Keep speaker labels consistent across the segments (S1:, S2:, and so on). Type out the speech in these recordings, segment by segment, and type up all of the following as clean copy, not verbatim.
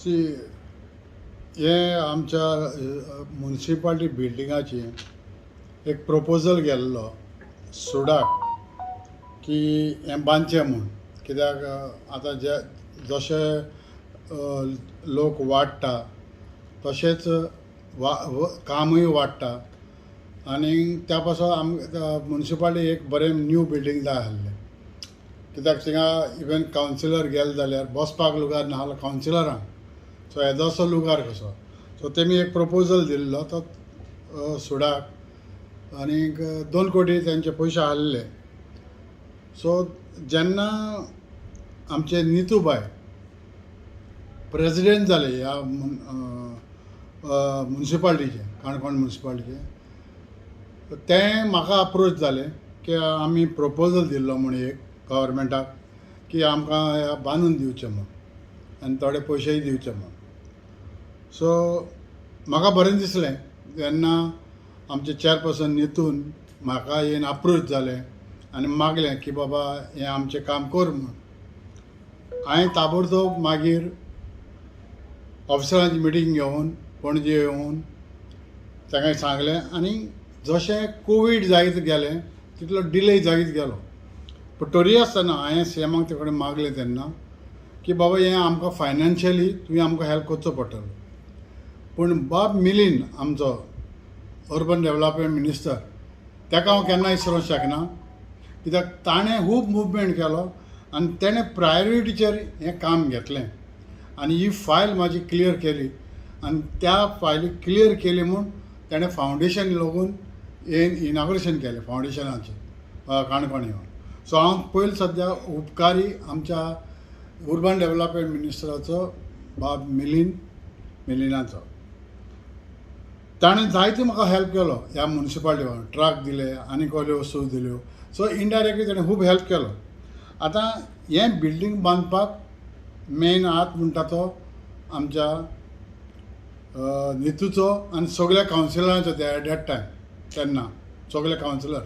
S1: C, हें आमच्या municipality बिल्डिंगाची एक प्रपोजल गेल्लो सुडाक की हें बांदचें म्हूण, कित्याक आतां जे जशे लोक वाडटा तशेंच कामूय वाडटा आनी त्या पासत आमकां मुन्सिपाल्टी एक बरें न्यू बिल्डींग जाय आसलें, कित्याक थिंगा इवन कावन्सिलर गेले जाल्यार बसपाक लुगार नासलो कावन्सिलरांक. सो येदोसो लुगार कसो. सो तेमी एक प्रपोजल दिल्लो तो सुडाक आनीक 2 कोटी तेंचे पयशे आहले. सो जेन्ना आमचे नितूबाय प्रेजिडेंट जाले ह्या मुन्सिपाल्टीचे, काणकोण मुन्सिपाल्टीचे, तें म्हाका अप्रोच जालें की आमी प्रपोजल दिल्लो म्हूण एक गव्हर्मेंटाक की आमकां बांदून दिवचें म्हूण आनी थोडे पयशेय दिवचे म्हूण. सो म्हाका बरें दिसलें जेन्ना आमचे चेअरपर्सन नितून म्हाका येवन अप्रोच जालें आनी मागलें की बाबा हें आमचें काम कर म्हूण. हांवें ताबडतोब मागीर ऑफिसरांची मिटींग घेवन पणजे येवन ताका सांगलें आनी जशें कोवीड जायत गेलें तितलो डिले जायत गेलो, पूण तरी आसतना हांवें सी एमाक ते कडेन मागलें तेन्ना की बाबा हें आमकां फायनान्शियली तुवें आमकां हेल्प करचो पडटलो. पूण बाब मिलीन आमचो अर्बन डेवलपमेंट मिनिस्टर, ताका हांव केन्ना विसरूंक शकना, कित्याक ताणें खूब मुवमेंट केलो आनी तेणें प्रायोरिटीचेर हें काम घेतलें आनी ही फायल म्हाजी क्लियर केली आनी त्या फायली क्लियर केली म्हूण तेणें फावंडेशन लागून हें इनाग्रेशन केलें फावंडेशनाचें काणकोण येवन. सो हांव पयलीं सद्या उपकारी आमच्या अर्बन डेवलपमेंट मिनिस्टराचो बाब मिलिनाचो. ताणें जायते म्हाका हेल्प केलो ह्या मुन्सिपाल्टी, ट्रक दिले आनी कसल्यो वस्तू दिल्यो. सो इनडायरेक्टली ताणें खूब हेल्प केलो. आतां हें बिल्डींग बांदपाक मेन हात म्हणटा तो आमच्या नितूचो आनी सगळ्या कावन्सिलरांचो एट that time तेन्ना सगळे कावन्सिलर.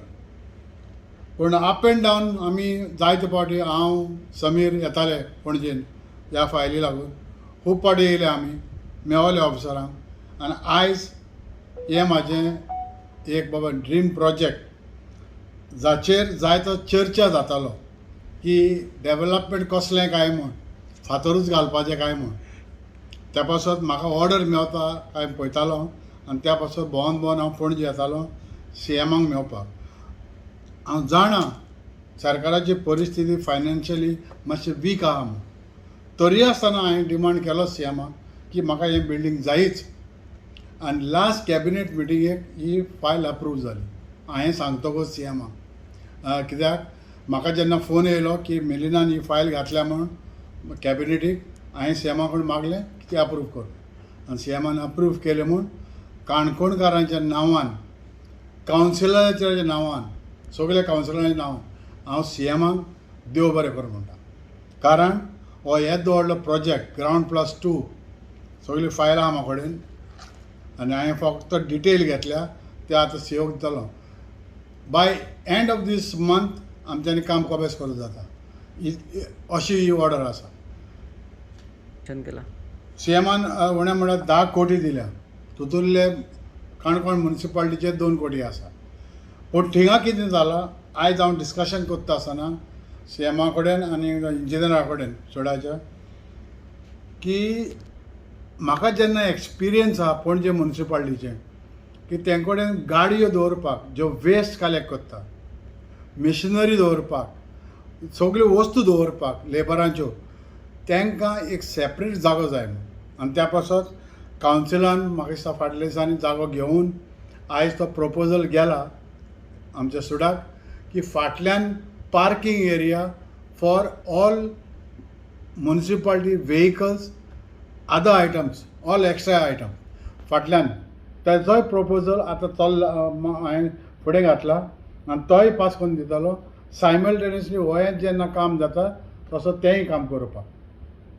S1: पूण अप एंड डावन आमी जायते फावटी हांव समीर येताले पणजेन ह्या फायली लागून खूब फावटी येयले आमी मेवले ऑफिसरांक. आनी आयज हें म्हाजें एक बाबा ड्रीम प्रोजेक्ट जाचेर जायतो चर्चा जातालो की डेवलपमेंट कसलें काय म्हूण, फातरूच घालपाचें काय म्हूण. त्या पासत म्हाका ऑर्डर मेवता काय पळयतालो आनी त्या पासत भोंवन भोंवन हांव पणजे येतालो सी एमाक मेवपाक. हांव जाणा सरकाराची परिस्थिती फायनान्शियली मातशी वीक आहा म्हूण, तरी आसतना हांवें डिमांड केलो सी एमाक की म्हाका हें बिल्डींग जायच. आनी लास्ट कॅबिनेट मिटिंगेक ही फायल अप्रूव जाली हांवें सांगतकूच सी एमाक, कित्याक म्हाका जेन्ना फोन येयलो की मिलिनान ही फायल घातल्या म्हूण कॅबिनेटीक, हांवें सी एमा कडेन मागलें की ती अप्रूव कर आनी सी एमान अप्रूव केलें म्हूण काणकोणकारांच्या नांवान, कावन्सिलराच्या नांवान, सगल्या कावन्सिलरांच्या नांवान हांव सी एमाक देव बरें करूं म्हणटा. कारण हो येदो व्हडलो प्रोजेक्ट ग्रावंड प्लस 2 सगळी फायल आहा म्हाका कडेन आनी हांवें फक्त डिटेल घेतल्या ते आतां सी ओक दितलो. By end of this month आमच्यांनी काम कबेस करूं जाता अशी ही ऑर्डर आसा. सी एमान उणें म्हळ्यार 10 कोटी दिल्या, तितूंतले काणकोण मुन्सिपाल्टीचे 2 कोटी आसा. पूण थिंगा कितें जालां आयज हांव डिस्कशन करता आसतना सी एमा कडेन आनी इंजिनियरा कडेन सुडाच्या की म्हाका जेन्ना एक्सपिरियन्स आहा पणजे मुन्सिपाल्टीचें की तें कडेन गाडयो दवरपाक ज्यो वेस्ट कलेक्ट करता, मिशनरी दवरपाक, सगल्यो वस्तू दवरपाक लेबरांच्यो, तांकां एक सेपरेट जागो जाय म्हूण. आनी त्या पासत कावन्सिलान म्हाका दिसता फाटल्या दिसांनी जागो घेवन आयज तो प्रपोजल गेला आमच्या सुडाक की फाटल्यान parking area for all municipality vehicles, other items, all extra item फाटल्यान ताचोय प्रपोजल आतां चल्ला, हांवें फुडें घातला आनी तोय पास करून दितलो. सायमल्टेनियसली हो जेन्ना काम जाता तसो तेंय काम करपाक.